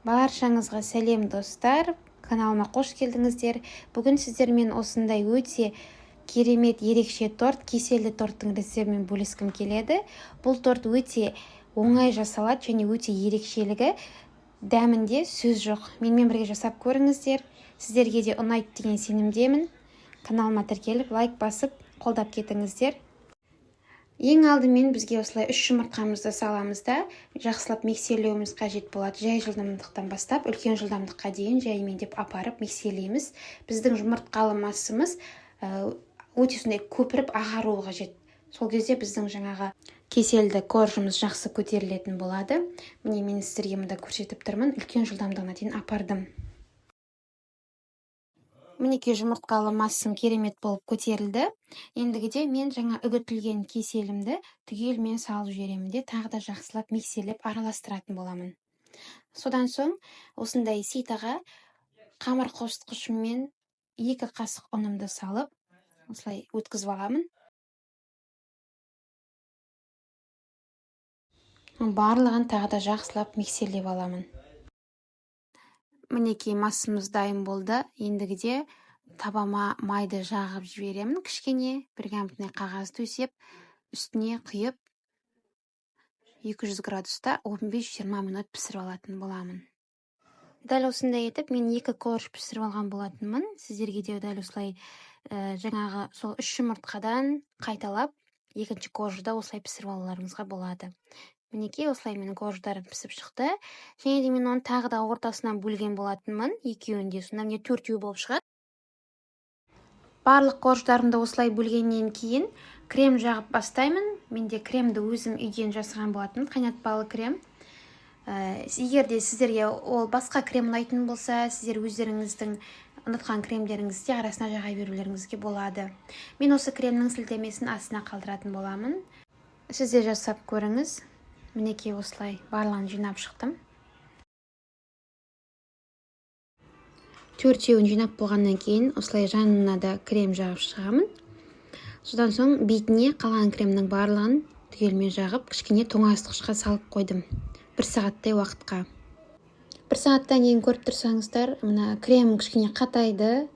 Баршаңызға сәлем, достар! Каналыма қош келдіңіздер. Бүгін сіздермен осындай өте керемет, ерекше торт, кеселді торттың рецептімен бөліскім келеді. Бұл торт өте оңай жасалады және өте ерекшелігі дәмінде сөз жоқ. Менімен бірге жасап көріңіздер, сіздерге де ұнайды деген сенімдемін. Каналыма тіркеліп, лайк басып, қолдап кетіңіздер. Ең алдымен бізге осылай 3 жұмыртқамызды саламыз да, жақсылап миксерлеуіміз қажет болады. Жай жылдамдықтан бастап үлкен жылдамдыққа дейін жаймендеп апарып миксерлейміз. Біздің жұмыртқалы массамыз өте сондай көпіріп ағаруы қажет. Сол кезде біздің жаңағы кеселді коржымыз жақсы көтерілетін болады. Міне, мен сіздерге мында көрсетіп тұрмын, үлкен жылдамдығына дейін апардым. Мінекей, жұмыртқалы массам керемет болып көтерілді. Ендігіде мен жаңа үгітілген кеселімді түгелімен салып жіберемін де, тағы да жақсылап миксерлеп араластыратын боламын. Содан соң осындай ситаға қамыр қосқышыммен 2 қасық ұнымды салып, осылай өткізіп аламын. Барлығын тағы да жақсылап миксерлеп аламын. Мінекей, массамыз дайын болды. Ендігіде табама майды жағып жіберемін кішкене, пергаментный қағаз төсеп, үстіне құйып, 200 градуста 15-20 минут пісіріп алатын боламын. Дәл осындай етіп мен 2 корж пісіріп алған болатынмын. Сіздерге де дәл осылай жаңағы сол 3 жұмыртқадан қайталап, екінші коржды осылай пісіріп алуларыңызға болады. Мінекей, осылай менің корждарым пісіп шықты. Және де мен оны тағы да ортасынан бөлген болатынмын, екеуін де. Сонда міне төртеу болып шығады. Барлық корждарымды осылай бөлгеннен кейін крем жағып бастаймын. Менде кремді өзім үйден жасаған болатынмын, қайнатпалы крем. Егер де сіздерге ол басқа крем ұнайтын болса, сіздер өздеріңіздің ұнатқан кремдеріңізді де арасына жаға берулеріңізге болады. Мен осы кремнің сілтемесін астына қалдыратын боламын. Сіз де жасап көріңіз. Мінекей, осылай барлығын жинап шықтым. Төртеуін жинап болғаннан кейін осылай жанына да крем жағып шығамын. Содан соң бетіне қалған кремнің барлығын түгелімен жағып, кішкене тоңазытқышқа салып қойдым. 1 сағаттай уақытқа. 1 сағаттан кейін көріп тұрсаңыздар, мына крем кішкене қатайды.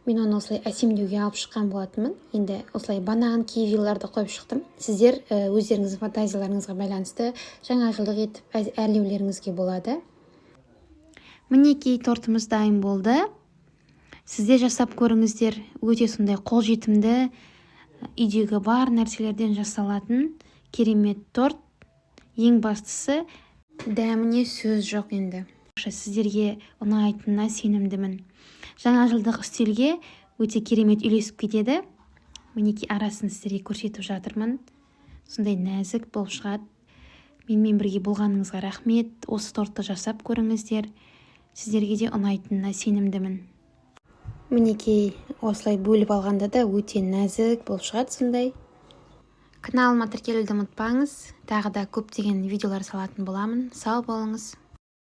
Мен оны осылай әсемдеуге алып шыққан болатынмын. Енді осылай банан, кивиларды қойып шықтым. Сіздер өздеріңіздің фантазияларыңызға байланысты жаңа жылдық етіп әрлеулеріңізге болады. Мінекей, тортымыз дайын болды. Сіздер жасап көріңіздер. Өте сондай қолжетімді, үйдегі бар нәрселерден жасалатын керемет торт. Ең бастысы, дәміне сөз жоқ енді. Сіздерге ұнайтынына сенімдімін. Жаңа жылдық үстелге өте керемет үйлесіп кетеді. Мінекей, арасын сіздерге көрсетіп жатырмын. Сондай нәзік болып шығады. Менімен бірге болғаныңызға рахмет. Осы тортты жасап көріңіздер. Сіздерге де ұнайтынына сенімдімін. Мінекей, осылай бөліп алғанда да өте нәзік болып шығады сондай. Каналыма тіркелуді ұмытпаңыз. Тағы да көптеген видеолар салатын боламын. Сау болыңыз.